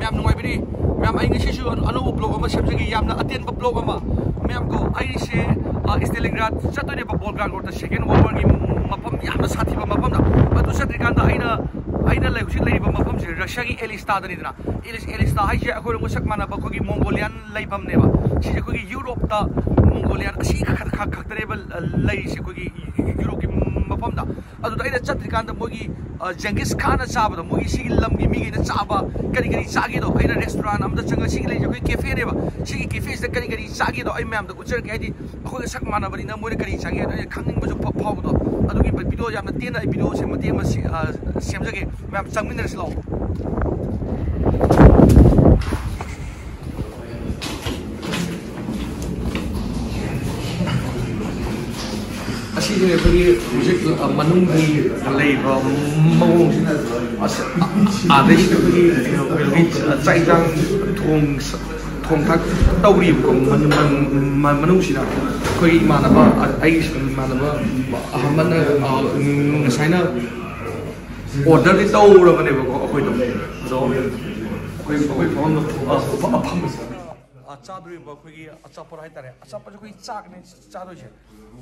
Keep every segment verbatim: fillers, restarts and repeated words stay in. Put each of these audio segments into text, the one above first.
ꯌꯥꯝ ꯅꯨꯡꯉꯥꯏꯕꯅꯤ꯫ ꯃꯌꯥꯝ, ꯑꯩ ꯉꯁꯤꯁꯨ ꯑꯅꯧꯕ ꯕ꯭ꯂꯣꯛ ꯑꯃ ꯁꯦꯝꯖꯒꯦ, ꯌꯥꯝꯅ ꯑꯇꯦꯟꯕ ꯕ꯭ꯂꯣꯛ ꯑꯃ꯫ ꯃꯌꯥꯝ ꯀꯣ, ꯑꯩꯁꯦ ꯁ꯭ꯇꯦꯂꯤꯟꯒ꯭ꯔꯥꯗ ꯆꯠꯇꯣꯏꯅꯦꯕ꯫ ꯕꯣꯜꯒꯥꯔ ꯔꯣꯗꯇ ꯁꯦꯀꯦꯟ ꯋꯥꯔꯜ ꯋꯥꯔꯒꯤ ꯃꯐꯝ, ꯌꯥꯝꯅ ꯁꯥꯊꯤꯕ ꯃꯐꯝꯗ꯫ ꯑꯗꯨ ꯆꯠꯇ꯭ꯔꯤꯀꯥꯟꯗ ꯑꯩꯅ ꯑꯩꯅ ꯂꯩ ꯍꯧꯖꯤꯛ ꯂꯩꯔꯤꯕ ꯃꯐꯝꯁꯦ ꯔꯁꯤꯌꯥꯒꯤ ꯑꯦꯂꯤꯁꯇꯥꯗꯅꯤꯗꯅ꯫ ꯑꯦꯂꯤꯁ ꯑꯦꯂꯤꯁꯇꯥ ꯍꯥꯏꯁꯦ ꯑꯩꯈꯣꯏꯔꯣꯝꯒ ꯁꯛ ꯃꯥꯟꯅꯕ ꯑꯩꯈꯣꯏꯒꯤ ꯃꯣꯡꯒꯣꯂꯤꯌꯥꯟ ꯂꯩꯐꯝꯅꯦꯕ꯫ ꯁꯤꯁꯦ ꯑꯩꯈꯣꯏꯒꯤ ꯌꯨꯔꯣꯞꯇ ꯃꯣꯡꯒꯣꯂꯤꯌꯥꯟ ꯑꯁꯤ ꯈꯛ- ꯈꯛ- ꯈꯛꯇꯅꯦꯕ ꯂꯩꯔꯤꯁꯦ ꯑꯩꯈꯣꯏꯒꯤ ꯌꯨꯔꯣꯞꯀꯤ ꯃꯐꯝꯗ꯫ ꯑꯗꯨꯗ ꯑꯩꯅ ꯆꯠꯇ꯭ꯔꯤꯀꯥꯟꯗ ꯃꯣꯏꯒꯤ ꯖꯦꯡꯒꯤꯁ ꯈꯥꯟꯅ ꯆꯥꯕꯗꯣ, ꯃꯣꯏꯒꯤ ꯁꯤꯒꯤ ꯂꯝꯒꯤ ꯃꯤꯈꯩꯅ ꯆꯥꯕ ꯀꯔꯤ ꯀꯔꯤ ꯆꯥꯒꯦꯗꯣ ꯑꯩꯅ ꯔꯦꯁꯇꯨꯔꯥꯟ ꯑꯃꯗ ꯆꯪꯉꯒ, ꯁꯤꯒꯤ ꯂꯩꯔꯤꯁꯦ ꯑꯩꯈꯣꯏ ꯀꯦꯐꯦꯅꯦꯕ꯫ ꯁꯤꯒꯤ ꯀꯦꯐꯦꯁꯤꯗ ꯀꯔꯤ ꯀꯔꯤ ꯆꯥꯒꯦꯗꯣ ꯑꯩ ꯃꯌꯥꯝꯗ ꯎꯠꯆꯔꯛꯀꯦ꯫ ꯍꯥꯏꯗꯤ ꯑꯩꯈꯣꯏꯒ ꯁꯛ ꯃꯥꯟꯅꯕꯅꯤꯅ ꯃꯣꯏꯅ ꯀꯔꯤ ꯆꯥꯒꯦ ꯍꯥꯏꯗꯣ ꯑꯩꯅ ꯈꯪꯅꯤꯡꯕꯁꯨ ꯐꯥꯎꯕꯗꯣ꯫ ꯑꯗꯨꯒꯤ ꯚꯤꯗꯤꯑꯣ ꯌꯥꯝꯅ ꯇꯦꯟꯅ ꯑꯩ ꯚꯤꯗꯤꯑꯣꯁꯦ ꯃꯇꯦꯛ ꯑꯃ ꯁꯤ- ꯑ, ꯁꯦꯝꯖꯒꯦ꯫ ꯃꯌꯥꯝ ꯆꯪꯃꯤꯟꯅꯔꯁꯤ ꯂꯥꯛꯑꯣ꯫ ꯑꯁꯤꯁꯦ ꯑꯩꯈꯣꯏꯒꯤ ꯍꯧꯖꯤꯛ, ꯑ, ꯃꯅꯨꯡꯒꯤ ꯂꯩꯕ ꯃꯑꯣꯡꯁꯤꯅ ꯑꯁ, ꯑ, ꯑꯥꯗꯩ ꯑꯩꯈꯣꯏꯒꯤ ꯀꯩꯅꯣꯒꯤ ꯆꯥꯛ ꯏꯟꯁꯥꯡ ꯊꯣꯡ ꯊꯣꯡ ꯊꯥꯛ ꯇꯧꯔꯤꯕꯀꯣ꯫ ꯃꯅꯨꯡꯁꯤꯅ ꯑꯩꯈꯣꯏꯒꯤ ꯏꯃꯥꯟꯅꯕ, ꯑꯩꯒꯤ ꯏꯃꯥꯟꯅꯕ ꯑꯍꯃꯟꯅ, ꯑ, ꯉꯁꯥꯏꯅ ꯑꯣꯔꯗꯔꯗꯤ ꯇꯧꯔꯕꯅꯦꯕꯀꯣ ꯑꯩꯈꯣꯏꯗꯣ꯫ ꯑꯗꯣ ꯑꯩꯈꯣꯏ ꯑꯩꯈꯣꯏ ꯐꯝꯐꯝꯗꯣ, ꯑ, ꯐꯝ- ꯐꯝꯕꯁꯦ, ꯑ, ꯆꯥꯗꯣꯔꯤꯕ ꯑꯩꯈꯣꯏꯒꯤ ꯑꯆꯥꯄꯣꯠ ꯍꯥꯏꯇꯥꯔꯦ꯫ ꯑꯆꯥꯄꯣꯠꯁꯦ ꯑꯩꯈꯣꯏ ꯆꯥꯛꯅꯦ ꯆꯥꯗꯣꯏꯁꯦ꯫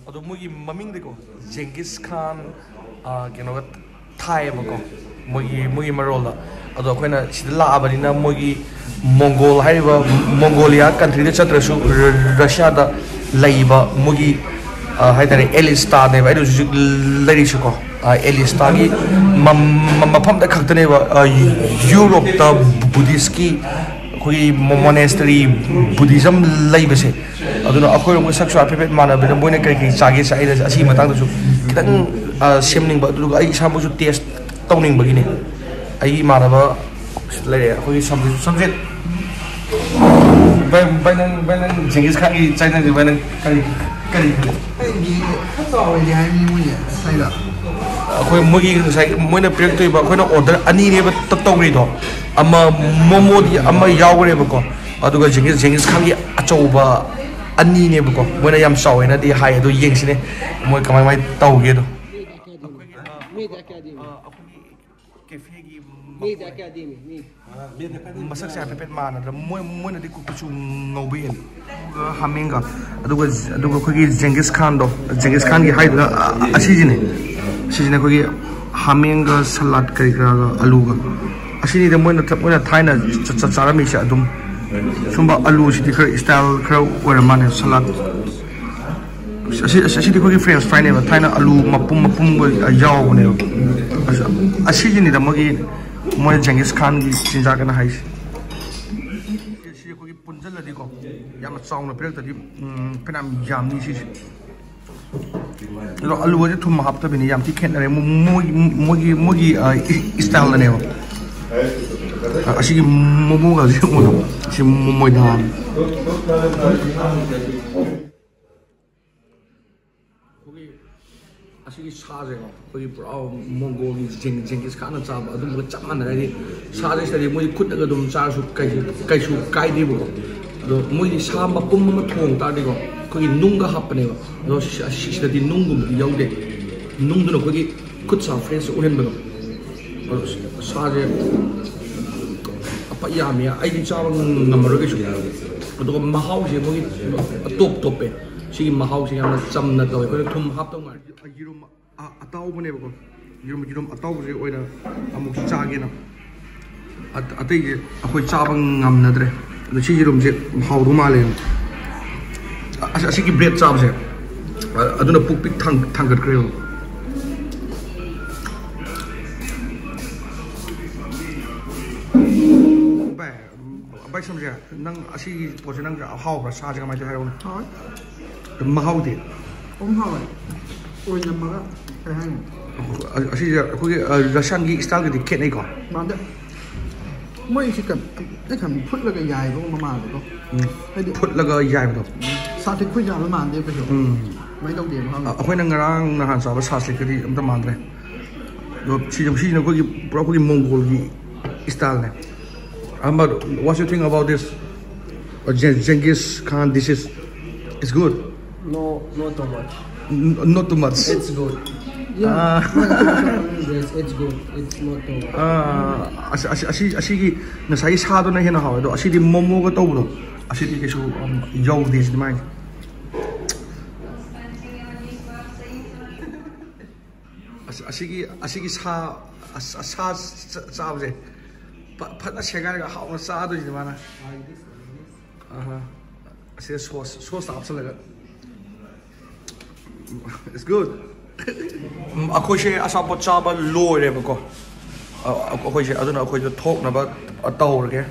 ꯑꯗꯣ ꯃꯣꯏꯒꯤ ꯃꯃꯤꯡꯗꯤꯀꯣ, ꯖꯦꯡꯒꯤꯁ ꯈꯥꯟ, ꯑ, ꯀꯩꯅꯣꯒ ꯊꯥꯏꯌꯦꯕꯀꯣ, ꯃꯣꯏꯒꯤ ꯃꯣꯏꯒꯤ ꯃꯔꯣꯜꯗ꯫ ꯑꯗꯣ ꯑꯩꯈꯣꯏꯅ ꯁꯤꯗ ꯂꯥꯛꯑꯕꯅꯤꯅ ꯃꯣꯏꯒꯤ ꯃꯣꯡꯒꯣꯜ ꯍꯥꯏꯔꯤꯕ ꯃꯣꯡꯒꯣꯂꯤꯌꯥ ꯀꯟꯇ꯭ꯔꯤꯗ ꯆꯠꯇ꯭ꯔꯁꯨ ꯔ- ꯔꯁꯤꯌꯥꯗ ꯂꯩꯕ ꯃꯣꯏꯒꯤ, ꯑ, ꯍꯥꯏꯇꯥꯔꯦ, ꯑꯦꯂꯤꯁꯇꯥꯅꯦꯕ ꯑꯩꯅ ꯍꯧꯖꯤꯛ ꯍꯧꯖꯤꯛ ꯂꯩꯔꯤꯁꯤꯀꯣ꯫ ꯑ, ꯑꯦꯂꯤꯁꯇꯥꯒꯤ ꯃ- ꯃ- ꯃꯐꯝꯗ ꯈꯛꯇꯅꯦꯕ, ꯑ, ꯌꯨꯔꯣꯞꯇ ꯕꯨꯙꯤꯁꯀꯤ ꯑꯩꯈꯣꯏꯒꯤ ꯃꯣ- ꯃꯣꯅꯦꯁꯇꯔꯤ ꯕꯨꯙꯤꯖꯝ ꯂꯩꯕꯁꯦ꯫ ꯑꯗꯨꯅ ꯑꯩꯈꯣꯏꯔꯣꯝꯒꯤ ꯁꯛꯁꯨ ꯍꯥꯏꯐꯦꯠ ꯃꯥꯟꯅꯕꯅꯤꯅ ꯃꯣꯏꯅ ꯀꯔꯤ ꯀꯔꯤ ꯆꯥꯒꯦ ꯁꯦ ꯑꯩꯅ ꯑꯁꯤꯒꯤ ꯃꯇꯥꯡꯗꯁꯨ ꯈꯤꯇꯪ, ꯑ, ꯁꯦꯝꯅꯤꯡꯕ, ꯑꯗꯨꯒ ꯑꯩ ꯏꯁꯥꯃꯛꯁꯨ ꯇꯦꯁ ꯇꯧꯅꯤꯡꯕꯒꯤꯅꯦ꯫ ꯑꯩꯒꯤ ꯏꯃꯥꯟꯅꯕ ꯂꯩꯔꯦ, ꯑꯩꯈꯣꯏꯒꯤ ꯁꯝꯖꯤꯠ꯫ ꯁꯝꯖꯤꯠ, ꯚꯥꯏ, ꯚꯥꯏ, ꯅꯪ, ꯚꯥꯏ, ꯅꯪ ꯖꯦꯡꯒꯤꯁ ꯈꯥꯟꯒꯤ ꯆꯥꯏꯅꯤꯡꯁꯦ, ꯚꯥꯏ, ꯅꯪ ꯀꯔꯤ, ꯀꯔꯤ ꯈꯜꯂꯤ? ꯑꯩꯗꯤ ꯈꯔ ꯆꯥꯎꯔꯗꯤ ꯍꯥꯏꯕꯅꯤ ꯃꯣꯏꯁꯦ ꯁ꯭ꯋꯥꯏꯗ꯫ ꯑꯩꯈꯣꯏ ꯃꯣꯏꯒꯤ ꯉꯁꯥꯏ ꯃꯣꯏꯅ ꯄꯤꯔꯛꯇꯣꯏꯕ, ꯑꯩꯈꯣꯏꯅ ꯑꯣꯔꯗꯔ ꯑꯅꯤꯅꯦꯕ ꯇ- ꯇꯧꯔꯤꯗꯣ꯫ ꯑꯃ ꯃꯣꯃꯣꯗꯤ ꯑꯃ ꯌꯥꯎꯈ꯭ꯔꯦꯕꯀꯣ, ꯑꯗꯨꯒ ꯖꯦꯡꯒꯤꯁ, ꯖꯦꯡꯒꯤꯁ ꯈꯥꯟꯒꯤ ꯑꯆꯧꯕ ꯑꯅꯤꯅꯦꯕꯀꯣ꯫ ꯃꯣꯏꯅ ꯌꯥꯝ ꯆꯥꯎꯋꯦꯅꯗꯤ ꯍꯥꯏ, ꯑꯗꯣ ꯌꯦꯡꯁꯤꯅꯦ ꯃꯣꯏ ꯀꯃꯥꯏ ꯀꯃꯥꯏ ꯇꯧꯒꯦꯗꯣ꯫ ꯑꯩꯈꯣꯏꯒꯤ, ꯑ, ꯑꯩꯈꯣꯏꯒꯤ ꯀꯦꯐꯦꯒꯤ ꯃꯤ ꯀꯌꯥ ꯀꯌꯥꯗꯤ ꯃꯤ ꯃꯤ ꯃꯁꯛꯁꯦ ꯍꯥꯏꯐꯦꯠ ꯃꯥꯟꯅꯗ꯭ꯔꯥ? ꯃꯣꯏ ꯃꯣꯏꯅꯗꯤ ꯀꯨ- ꯀꯨꯆꯨ ꯉꯧꯕ ꯍꯦꯜꯂꯤ꯫ ꯑꯗꯨꯒ ꯍꯥꯃꯦꯡꯒ, ꯑꯗꯨꯒ ꯑꯗꯨꯒ ꯑꯩꯈꯣꯏꯒꯤ ꯖꯦꯡꯒꯤꯁ ꯈꯥꯟꯗꯣ, ꯖꯦꯡꯒꯤꯁ ꯈꯥꯟꯒꯤ ꯍꯥꯏꯗꯨꯅ ꯑ- ꯑꯁꯤꯁꯤꯅꯦ꯫ ꯑꯁꯤꯁꯤꯅ ꯑꯩꯈꯣꯏꯒꯤ ꯍꯥꯃꯦꯡꯒ ꯁꯂꯥꯠ ꯀꯔꯤ ꯀꯔꯥꯒ ꯑꯂꯨꯒ, ꯑꯁꯤꯅꯤꯗ ꯃꯣꯏꯅ ꯊ- ꯃꯣꯏꯅ ꯊꯥꯏꯅ ꯆ- ꯆ- ꯆꯥꯔꯝꯃꯤꯁꯦ ꯑꯗꯨꯝ꯫ ꯁꯨꯝꯕ ꯑꯂꯨꯁꯤꯗꯤ ꯈꯔ ꯏꯁꯇꯥꯏꯜ ꯈꯔ ꯑꯣꯏꯔ ꯃꯥꯜꯂꯦ ꯁꯂꯥꯠ꯫ ꯑꯁꯤ ꯑꯁꯤ- ꯑꯁꯤꯗꯤ ꯑꯩꯈꯣꯏꯒꯤ ꯐ꯭ꯔꯦꯟꯁ ꯐ꯭ꯔꯥꯏꯅꯦꯕ, ꯊꯥꯏꯅ ꯑꯂꯨ ꯃꯄꯨꯝ ꯃꯄꯨꯝꯒ ꯌꯥꯎꯕꯅꯦꯕ꯫ ꯑꯁ- ꯑꯁꯤꯒꯤꯅꯤꯗ ꯃꯣꯏꯒꯤ ꯃꯣꯏ ꯖꯦꯡꯒꯤꯁ ꯈꯥꯟꯒꯤ ꯆꯤꯟꯖꯥꯛ ꯑꯅ ꯍꯥꯏꯁꯦ꯫ ꯁꯤ ꯑꯩꯈꯣꯏꯒꯤ ꯄꯨꯟꯁꯤꯜꯂꯗꯤꯀꯣ, ꯌꯥꯝꯅ ꯆꯥꯎꯅ ꯄꯤꯔꯛꯇꯗꯤ ꯎꯝ, ꯐꯅꯌꯥꯝ ꯌꯥꯝꯅꯤ ꯁꯤꯁꯦ꯫ ꯑꯗꯣ ꯑꯂꯨ ꯑꯁꯦ ꯊꯨꯝ ꯍꯥꯞꯇꯕꯤꯅꯤ, ꯌꯥꯝ ꯊꯤ ꯈꯦꯠꯅꯔꯦ꯫ ꯃꯣ- ꯃꯣꯏꯒꯤ ꯃꯣꯏꯒꯤ ꯃꯣꯏꯒꯤ ꯑ, ꯏ- ꯏꯁꯇꯥꯏꯜꯗꯅꯦꯕ꯫ ꯑ, ꯑꯁꯤꯒꯤ ꯃꯣꯃꯣꯒꯁꯦ ꯌꯦꯡꯉꯣ꯫ ꯁꯤ ꯃꯣ- ꯃꯣꯏꯗꯥꯅꯤ꯫ ꯑꯩꯈꯣꯏꯒꯤ ꯑꯁꯤꯒꯤ ꯁꯥꯁꯦꯀꯣ, ꯑꯩꯈꯣꯏꯒꯤ ꯄꯨꯔꯥ ꯃꯣꯡꯒꯣꯜꯒꯤ ꯖꯦꯡ- ꯖꯦꯡꯒꯤꯁ ꯈꯥꯟꯅ ꯆꯥꯕ ꯑꯗꯨꯝꯕꯒ ꯆꯞ ꯃꯥꯟꯅꯔꯦ꯫ ꯍꯥꯏꯗꯤ ꯁꯥꯁꯦ ꯁꯤꯗꯗꯤ ꯃꯣꯏꯗꯤ ꯈꯨꯠꯅꯒ ꯑꯗꯨꯝ ꯆꯥꯔꯁꯨ ꯀꯩꯁꯨ ꯀꯩꯁꯨ ꯀꯥꯏꯗꯦꯕꯀꯣ꯫ ꯑꯗꯣ ꯃꯣꯏꯗꯤ ꯁꯥ ꯃꯄꯨꯝ ꯑꯃ ꯊꯣꯡ ꯇꯥꯔꯗꯤꯀꯣ, ꯑꯩꯈꯣꯏꯒꯤ ꯅꯨꯡꯒ ꯍꯥꯞꯄꯅꯦꯕ꯫ ꯑꯗꯣ ꯁꯤ- ꯁꯤꯗꯗꯤ ꯅꯨꯡꯒꯨꯝꯕꯗꯤ ꯌꯥꯎꯗꯦ꯫ ꯅꯨꯡꯗꯨꯅ ꯑꯩꯈꯣꯏꯒꯤ ꯈꯨꯠ ꯁꯥ ꯐ꯭ꯔꯦꯁ ꯑꯣꯏꯍꯟꯕꯗꯣ꯫ ꯑꯗꯣ ꯁꯥꯁꯦ ꯑꯄ ꯌꯥꯝꯃꯤ, ꯑꯩꯗꯤ ꯆꯥꯕ ꯉꯝꯃꯔꯣꯏ ꯀꯩꯁꯨ꯫ ꯑꯗꯨꯒ ꯃꯍꯥꯎꯁꯦ ꯃꯣꯏꯒꯤ ꯇꯣꯞ ꯇꯣꯞꯄꯦ꯫ ꯁꯤꯒꯤ ꯃꯍꯥꯎꯁꯦ ꯌꯥꯝꯅ ꯆꯝꯅ ꯇꯧꯋꯦ꯫ ꯑꯩꯈꯣꯏꯅ ꯊꯨꯝ ꯍꯥꯞꯇꯧ ꯉꯥꯏ꯫ ꯌꯦꯔꯨꯝ ꯑ- ꯑꯇꯥꯎꯕꯅꯦꯕꯀꯣ꯫ ꯌꯦꯔꯨꯝ ꯌꯦꯔꯨꯝ ꯑꯇꯥꯎꯕꯁꯦ ꯑꯣꯏꯅ ꯑꯃꯨꯛ ꯆꯥꯒꯦꯅ꯫ ꯑ- ꯑꯇꯩꯁꯦ ꯑꯩꯈꯣꯏ ꯆꯥꯕ ꯉꯝꯅꯗ꯭ꯔꯦ꯫ ꯑꯗꯣ ꯁꯤ ꯌꯦꯔꯨꯝꯁꯦ ꯍꯥꯎꯗꯧ ꯃꯥꯜꯂꯦ꯫ ꯑ- ꯑꯁ- ꯑꯁꯤꯒꯤ ꯕ꯭ꯔꯦꯗ ꯆꯥꯕꯁꯦ, ꯑ- ꯑꯗꯨꯅ ꯄꯨꯛ ꯄꯤꯛ ꯊꯥꯡ- ꯊꯥꯡꯒꯠꯈ꯭ꯔꯦꯕ꯫ ꯚꯥꯏ, ꯚꯥꯏ ꯁꯝꯁꯦ, ꯅꯪ ꯑꯁꯤꯒꯤ ꯄꯣꯠꯁꯦ ꯅꯪ ꯍꯥꯎꯕ꯭ꯔꯥ? ꯁꯥꯁꯦ ꯀꯃꯥꯏꯅ ꯇꯧꯋꯤ ꯍꯥꯏꯔꯛꯎꯅꯦ꯫ ꯍꯥꯎꯋꯦ꯫ ꯃꯍꯥꯎꯗꯤ? ꯑꯗꯨꯝ ꯍꯥꯎꯋꯦ꯫ ꯑꯣꯏꯅꯝꯃꯒ ꯀꯩ ꯍꯥꯏꯅꯤ? ꯑ- ꯑꯁꯤꯁꯦ ꯑꯩꯈꯣꯏꯒꯤ ꯑ, ꯔꯁꯤꯌꯥꯟꯒꯤ ꯏꯁꯇꯥꯏꯜꯒꯗꯤ ꯈꯦꯠꯅꯩꯀꯣ? ꯃꯥꯟꯗꯦ꯫ ꯃꯣꯏꯁꯤ ꯀꯩꯅꯣ, ꯑꯩ ꯈꯟꯕ ꯐꯨꯠꯂꯒ ꯌꯥꯏꯕꯒꯨꯝꯕ ꯃꯥꯜꯂꯦꯀꯣ꯫ ꯎꯝ꯫ ꯍꯥꯏꯗꯤ ꯐꯨꯠꯂꯒ ꯌꯥꯏꯕꯗꯣ꯫ ꯁꯥꯊꯤ ꯈꯨꯠ ꯌꯥꯝꯕ ꯃꯥꯟꯗꯦ ꯀꯩꯁꯨ꯫ ꯎꯝ꯫ ꯀꯃꯥꯏꯅ ꯇꯧꯗꯦꯕ ꯈꯪꯗꯦ꯫ ꯑ- ꯑꯩꯈꯣꯏꯅ ꯉꯔꯥꯡ ꯅꯍꯥꯟ ꯆꯥꯕ ꯁꯥꯁꯂꯤꯛꯀꯗꯤ ꯑꯝꯇ ꯃꯥꯟꯗ꯭ꯔꯦ꯫ ꯑꯗꯣ ꯁꯤꯁꯦ ꯁꯤꯁꯤꯅ ꯑꯩꯈꯣꯏꯒꯤ ꯄꯨꯔꯥ ꯑꯩꯈꯣꯏꯒꯤ ꯃꯣꯡꯒꯣꯜꯒꯤ ꯏꯁꯇꯥꯏꯜꯅꯦ꯫ Ahmad, what you think about this? Uh, Gen- Genghis Khan dishes? It's good. No, not too much. N- not too much. It's good. Yes, it's good. It's not too bad. ꯑꯥ, ꯑꯁ-, ꯑꯁꯤ-, ꯑꯁꯤ-, ꯑꯁꯤꯒꯤ ꯉꯁꯥꯏꯒꯤ ꯁꯥꯗꯨꯅ ꯍꯦꯟꯅ ꯍꯥꯎꯋꯦ, ꯑꯗꯣ ꯑꯁꯤꯗꯤ ꯃꯣꯃꯣꯒ ꯇꯧꯕꯗꯣ, ꯑꯁꯤꯗꯤ ꯀꯩꯁꯨ, ꯎꯝ, ꯌꯧꯗꯦ ꯁꯤꯗꯤ ꯃꯥꯏꯁꯦ꯫ ꯑꯁ-, ꯑꯁꯤꯒꯤ, ꯑꯁꯤꯒꯤ ꯁꯥ, ꯑꯁ-, ꯁꯥ ꯆ-, ꯆꯥꯕꯁꯦ ꯐ-, ꯐꯖꯅ ꯁꯦꯒꯥꯏꯔꯒ ꯍꯥꯎꯅ ꯆꯥꯗꯣꯏꯁꯤꯅꯤ ꯃꯥꯅ꯫ ꯑꯍꯥ꯫ ꯑꯁꯤꯗ ꯁꯣꯁ, ꯁꯣꯁꯇ ꯍꯥꯞꯆꯜꯂꯒ꯫ It's good. ꯎꯝ, ꯑꯩꯈꯣꯏꯁꯦ ꯑꯆꯥꯄꯣꯠ ꯆꯥꯕ ꯂꯣꯏꯔꯦꯕꯀꯣ꯫ ꯑ, ꯑꯩꯈꯣꯏꯁꯦ ꯑꯗꯨꯅ ꯑꯩꯈꯣꯏꯁꯨ ꯊꯣꯛꯅꯕ ꯇꯧꯔꯒꯦ꯫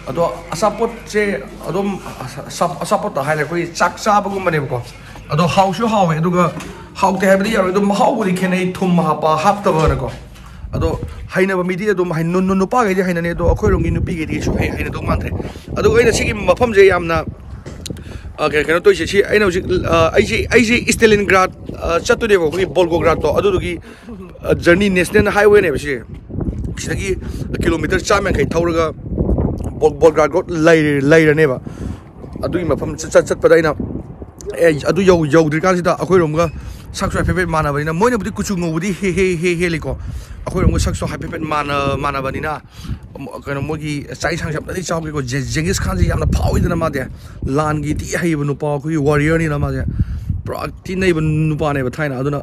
ꯑꯗꯣ ꯑꯆꯥꯄꯣꯠꯁꯦ ꯑꯗꯨꯝ ꯑꯆꯥ-, ꯑꯆꯥꯄꯣꯠꯇ ꯍꯥꯏꯔꯦ, ꯑꯩꯈꯣꯏꯒꯤ ꯆꯥꯛ ꯆꯥꯕꯒꯨꯝꯕꯅꯦꯕꯀꯣ꯫ ꯑꯗꯣ ꯍꯥꯎꯁꯨ ꯍꯥꯎꯋꯦ, ꯑꯗꯨꯒ ꯍꯥꯎꯇꯦ ꯍꯥꯏꯕꯗꯤ ꯌꯥꯔꯣꯏ, ꯑꯗꯨꯝ ꯃꯍꯥꯎꯕꯨꯗꯤ ꯈꯦꯠꯅꯩ, ꯊꯨꯝ ꯍꯥꯞꯄ ꯍꯥꯞꯇꯕꯅꯀꯣ꯫ ꯑꯗꯣ ꯍꯩꯅꯕ ꯃꯤꯗꯤ ꯑꯗꯨꯝ ꯍꯩ-, ꯅꯨ-, ꯅꯨ-, ꯅꯨꯄꯥꯒꯩꯗꯤ ꯍꯩꯅꯅꯤ, ꯑꯗꯣ ꯑꯩꯈꯣꯏꯔꯣꯝꯒꯤ ꯅꯨꯄꯤꯒꯩꯗꯤ ꯀꯩꯁꯨ ꯍꯩ-, ꯍꯩꯅꯗꯧ ꯃꯥꯟꯗ꯭ꯔꯦ꯫ ꯑꯗꯨꯒ ꯑꯩꯅ ꯁꯤꯒꯤ ꯃꯐꯝꯁꯦ ꯌꯥꯝꯅ, ꯑ, ꯀꯩ-, ꯀꯩꯅꯣ ꯇꯧꯔꯤꯁꯦ, ꯁꯤ ꯑꯩꯅ ꯍꯧꯖꯤꯛ, ꯑ, ꯑꯩꯁꯦ, ꯑꯩꯁꯦ ꯁ꯭ꯇꯦꯂꯤꯟꯒ꯭ꯔꯥꯗ, ꯑ, ꯆꯠꯇꯣꯏꯅꯦꯕ, ꯑꯩꯈꯣꯏꯒꯤ ꯕꯣꯜꯒꯣꯒ꯭ꯔꯥꯗꯇꯣ, ꯑꯗꯨꯗꯨꯒꯤ, ꯑ, ꯖꯔꯅꯤ ꯅꯦꯁꯅꯦꯜ ꯍꯥꯏꯋꯦꯅꯦꯕ ꯁꯤꯁꯦ꯫ ꯁꯤꯗꯒꯤ ꯀꯤꯂꯣꯃꯤꯇꯔ ꯆꯥꯝꯃ ꯌꯥꯡꯈꯩ ꯊꯧꯔꯒ ꯕꯣꯜ-, ꯕꯣꯜꯒꯣꯒ꯭ꯔꯥꯗ ꯔꯣꯗ ꯂꯩꯔ-, ꯂꯩꯔꯅꯦꯕ꯫ ꯑꯗꯨꯒꯤ ꯃꯐꯝ ꯆꯠ-, ꯆꯠ-, ꯆꯠꯄꯗ ꯑꯩꯅ, ꯑꯦ, ꯑꯗꯨ ꯌꯧ-, ꯌꯧꯗ꯭ꯔꯤꯀꯥꯟꯁꯤꯗ ꯑꯩꯈꯣꯏꯔꯣꯝꯒ ꯁꯛꯁꯨ ꯍꯥꯏꯐꯦꯠ ꯍꯥꯏꯐꯦꯠ ꯃꯥꯟꯅꯕꯅꯤꯅ, ꯃꯣꯏꯅꯕꯨꯗꯤ ꯀꯨꯆꯨ ꯉꯧꯕꯗꯤ ꯍꯦ-, ꯍꯦ-, ꯍꯦ-, ꯍꯦꯜꯂꯤꯀꯣ꯫ ꯑꯩꯈꯣꯏꯔꯣꯝꯒ ꯁꯛꯁꯨ ꯍꯥꯏꯐꯦꯠ ꯍꯥꯏꯐꯦꯠ ꯃꯥꯟꯅ-, ꯃꯥꯟꯅꯕꯅꯤꯅ, ꯑꯃ-, ꯀꯩꯅꯣ, ꯃꯣꯏꯒꯤ ꯆꯥꯛ ꯏꯟꯁꯥꯡꯁꯦ ꯑꯝꯇꯗꯤ ꯆꯥꯎꯒꯦꯀꯣ꯫ ꯖꯦ-, ꯖꯦꯡꯒꯤꯁ ꯈꯥꯟꯁꯦ ꯌꯥꯝꯅ ꯐꯥꯎꯋꯤꯗꯅ ꯃꯥꯗꯤ꯫ ꯂꯥꯟꯒꯤ ꯊꯤ ꯍꯩꯕ ꯅꯨꯄꯥ, ꯑꯩꯈꯣꯏꯒꯤ ꯋꯥꯔꯤꯌꯔꯅꯤꯅ ꯃꯥꯁꯦ꯫ ꯄꯨꯔꯥ ꯊꯤ ꯅꯩꯕ ꯅꯨꯄꯥꯅꯦꯕ ꯊꯥꯏꯅ꯫ ꯑꯗꯨꯅ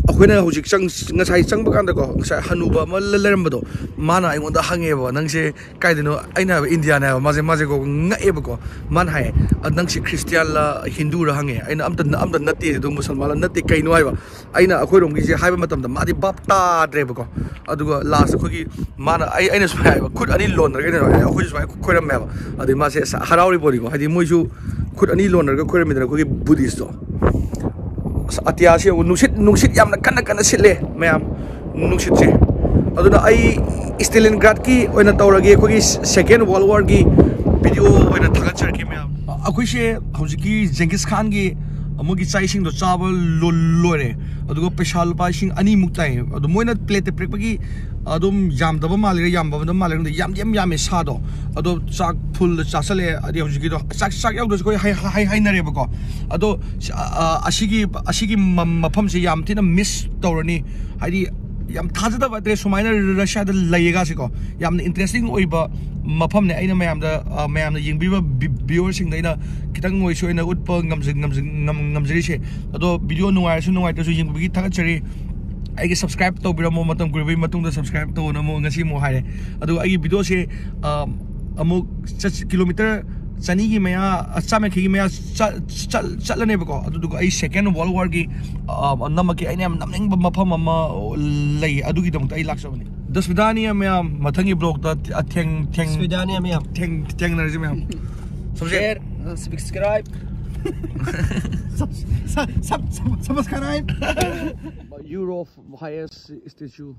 ꯑꯩꯈꯣꯏꯅ ꯍꯧꯖꯤꯛ ꯆꯪ-, ꯉꯁꯥꯏ ꯆꯪꯕ ꯀꯥꯟꯗꯀꯣ, ꯉꯁꯥꯏ ꯍꯅꯨꯕ ꯑꯃ ꯂꯩ-, ꯂꯩꯔꯝꯕꯗꯣ, ꯃꯥꯅ ꯑꯩꯉꯣꯟꯗ ꯍꯪꯉꯦꯕ, "ꯅꯪꯁꯦ ꯀꯥꯏꯗꯅꯣ?" ꯑꯩꯅ ꯍꯥꯏꯕ, "ꯏꯟꯗꯤꯌꯥꯅꯦ" ꯍꯥꯏꯕ꯫ ꯃꯥꯁꯦ, ꯃꯥꯁꯦ ꯀꯣ ꯉꯛꯑꯦꯕꯀꯣ꯫ ꯃꯥꯅ ꯍꯥꯏꯌꯦ, "ꯑ, ꯅꯪꯁꯦ ꯈ꯭ꯔꯤꯁꯇꯤꯌꯥꯟꯂ ꯍꯤꯟꯗꯨꯔ?" ꯍꯪꯉꯦ꯫ ꯑꯩꯅ, "ꯑꯝꯇ, ꯑꯝꯇ ꯅꯠꯇꯦ, ꯑꯗꯨꯝ ꯃꯨꯁꯜꯃꯥꯟꯂ ꯅꯠꯇꯦ, ꯀꯩꯅꯣ?" ꯍꯥꯏꯕ꯫ ꯑꯩꯅ ꯑꯩꯈꯣꯏꯔꯣꯝꯒꯤꯁꯦ ꯍꯥꯏꯕ ꯃꯇꯝꯗ ꯃꯥꯗꯤ ꯚꯥꯞ ꯇꯥꯗ꯭ꯔꯦꯕꯀꯣ꯫ ꯑꯗꯨꯒ ꯂꯥꯁ ꯑꯩꯈꯣꯏꯒꯤ ꯃꯥꯅ, ꯑꯩ, ꯑꯩꯅ ꯁꯨꯃꯥꯏꯅ ꯍꯥꯏꯕ, ꯈꯨꯠ ꯑꯅꯤ ꯂꯣꯟꯅꯔꯒ ꯑꯩꯅ ꯑꯩꯈꯣꯏꯁꯨ ꯁꯨꯃꯥꯏꯅ ꯈꯣꯏꯔꯝꯃꯦꯕ꯫ ꯑꯗꯩ ꯃꯥꯁꯦ ꯁ-, ꯍꯔꯥꯎꯔꯤ ꯄꯣꯠꯅꯤꯀꯣ, ꯍꯥꯏꯗꯤ ꯃꯣꯏꯁꯨ ꯈꯨꯠ ꯑꯅꯤ ꯂꯣꯟꯅꯔꯒ ꯈꯣꯏꯔꯝꯃꯤꯗꯅ ꯑꯩꯈꯣꯏꯒꯤ ꯕꯨꯙꯤꯁꯇꯣ꯫ ꯑꯁ, ꯑꯇꯤꯌꯥꯁꯤ ꯌꯦꯡꯉꯨ, ꯅꯨꯡꯁꯤꯠ, ꯅꯨꯡꯁꯤꯠ ꯌꯥꯝꯅ ꯀꯟꯅ ꯀꯟꯅ ꯁꯤꯠꯂꯦ ꯃꯌꯥꯝ, ꯅꯨꯡꯁꯤꯠꯁꯦ꯫ ꯑꯗꯨꯅ ꯑꯩ ꯁ꯭ꯇꯦꯂꯤꯟꯒ꯭ꯔꯥꯗꯀꯤ ꯑꯣꯏꯅ ꯇꯧꯔꯒꯦ, ꯑꯩꯈꯣꯏꯒꯤ ꯁꯦꯀꯦꯟ ꯋꯥꯔꯜ ꯋꯥꯔꯒꯤ ꯚꯤꯗꯤꯑꯣ ꯑꯣꯏꯅ ꯊꯥꯒꯠꯆꯔꯛꯀꯦ ꯃꯌꯥꯝ꯫ ꯑꯩꯈꯣꯏꯁꯦ ꯍꯧꯖꯤꯛꯀꯤ ꯖꯦꯡꯒꯤꯁ ꯈꯥꯟꯒꯤ, ꯑꯃꯨꯛꯀꯤ ꯆꯥꯛ ꯏꯁꯤꯡꯗꯣ ꯆꯥꯕ ꯂꯣ- ꯂꯣꯏꯔꯦ꯫ ꯑꯗꯨꯒ ꯄꯩꯁꯥ ꯂꯨꯄꯥ ꯂꯤꯁꯤꯡ ꯑꯅꯤꯃꯨꯛ ꯇꯥꯏ꯫ ꯑꯗꯣ ꯃꯣꯏꯅ ꯄ꯭ꯂꯦꯠꯇ ꯄꯤꯔꯛꯄꯒꯤ ꯑꯗꯨꯝ ꯌꯥꯝꯗꯕ ꯃꯥꯜꯂꯤꯔꯥ ꯌꯥꯝꯕ ꯃꯥꯜꯂꯤꯔꯥ ꯈꯪꯗꯦ, ꯌꯥꯝꯗꯤ ꯌꯥꯝ ꯌꯥꯝꯃꯦ ꯁꯥꯗꯣ꯫ ꯑꯗꯣ ꯆꯥꯛ ꯐꯨꯜꯗ ꯆꯥꯁꯜꯂꯛꯑꯦ꯫ ꯑꯗꯩ ꯍꯧꯖꯤꯛꯀꯤꯗꯣ ꯆꯥꯛ ꯆꯥꯛ ꯌꯥꯎꯗ꯭ꯔꯁꯨ ꯑꯩꯈꯣꯏ ꯍꯥꯏ- ꯍꯥꯏ- ꯍꯥꯏꯅꯔꯦꯕꯀꯣ꯫ ꯑꯗꯣ ꯑ, ꯑ, ꯑꯁꯤꯒꯤ ꯑꯁꯤꯒꯤ ꯃ- ꯃꯐꯝꯁꯦ ꯌꯥꯝ ꯊꯤꯅ ꯃꯤꯁ ꯇꯧꯔꯅꯤ꯫ ꯍꯥꯏꯗꯤ ꯌꯥꯝ ꯊꯥꯖꯗꯕ ꯍꯥꯏꯇꯥꯔꯦ, ꯁꯨꯃꯥꯏꯅ ꯔꯁꯤꯌꯥꯗ ꯂꯩꯌꯦꯒꯁꯤꯀꯣ꯫ ꯌꯥꯝꯅ ꯏꯟꯇꯔꯦꯁꯇꯤꯡ ꯑꯣꯏꯕ ꯃꯐꯝꯅꯦ꯫ ꯑꯩꯅ ꯃꯌꯥꯝꯗ ꯑ, ꯃꯌꯥꯝꯅ ꯌꯦꯡꯕꯤꯕ ꯚꯤꯌꯨꯋꯔꯁꯤꯡꯗ ꯑꯩꯅ ꯈꯤꯇꯪ ꯑꯣꯏꯁꯨ ꯑꯩꯅ ꯎꯠꯄ ꯉꯝꯖ- ꯉꯝꯖ- ꯉꯝ- ꯉꯝꯖꯔꯤꯁꯦ꯫ ꯑꯗꯣ ꯚꯤꯗꯤꯑꯣ ꯅꯨꯡꯉꯥꯏꯔꯁꯨ ꯅꯨꯡꯉꯥꯏꯇ꯭ꯔꯁꯨ ꯌꯦꯡꯕꯤꯕꯒꯤ ꯊꯥꯒꯠꯆꯔꯤ꯫ ꯑꯩꯒꯤ ꯁꯕꯁꯀ꯭ꯔꯥꯏꯞ ꯇꯧꯕꯤꯔꯝꯃꯣ, ꯃꯇꯝ ꯀꯨꯏꯔꯕꯒꯤ ꯃꯇꯨꯡꯗ ꯁꯕꯁꯀ꯭ꯔꯥꯏꯞ ꯇꯧꯅ ꯑꯃꯨꯛ ꯉꯁꯤ ꯑꯃꯨꯛ ꯍꯥꯏꯔꯦ꯫ ꯑꯗꯨꯒ ꯑꯩꯒꯤ ꯚꯤꯗꯤꯑꯣꯁꯦ ꯑ, ꯑꯃꯨꯛ ꯆꯠ- ꯀꯤꯂꯣꯃꯤꯇꯔ ꯆꯅꯤꯒꯤ ꯃꯌꯥ, ꯑ, ꯆꯥꯝꯃ ꯌꯥꯡꯈꯩꯒꯤ ꯃꯌꯥ ꯆꯠ- ꯆꯠ- ꯆꯠꯂꯅꯦꯕꯀꯣ꯫ ꯑꯗꯨꯗꯨꯒ ꯑꯩ ꯁꯦꯀꯦꯟ ꯋꯥꯔꯜ ꯋꯥꯔꯒꯤ ꯑ, ꯅꯝꯃꯛꯀꯦ꯫ ꯑꯩꯅ ꯌꯥꯝ ꯅꯝꯅꯤꯡꯕ ꯃꯐꯝ ꯑꯃ ꯂꯩ, ꯑꯗꯨꯒꯤꯗꯃꯛꯇ ꯑꯩ ꯂꯥꯛꯆꯕꯅꯤ꯫ ꯗꯁꯕꯤꯗꯥꯅꯤ ꯃꯌꯥꯝ, ꯃꯊꯪꯒꯤ ꯕ꯭ꯂꯣꯛꯇ ꯑ, ꯊꯦꯡ- ꯊꯦꯡ- ꯁ꯭ꯋꯤꯗꯥꯅꯤ ꯃꯌꯥꯝ꯫ ꯊꯦꯡ- ꯊꯦꯡꯅꯔꯁꯤ ꯃꯌꯥꯝ꯫ Subscribe Share, uh, subscribe. Sub- sub- sub- subscribe. Europe highest statue.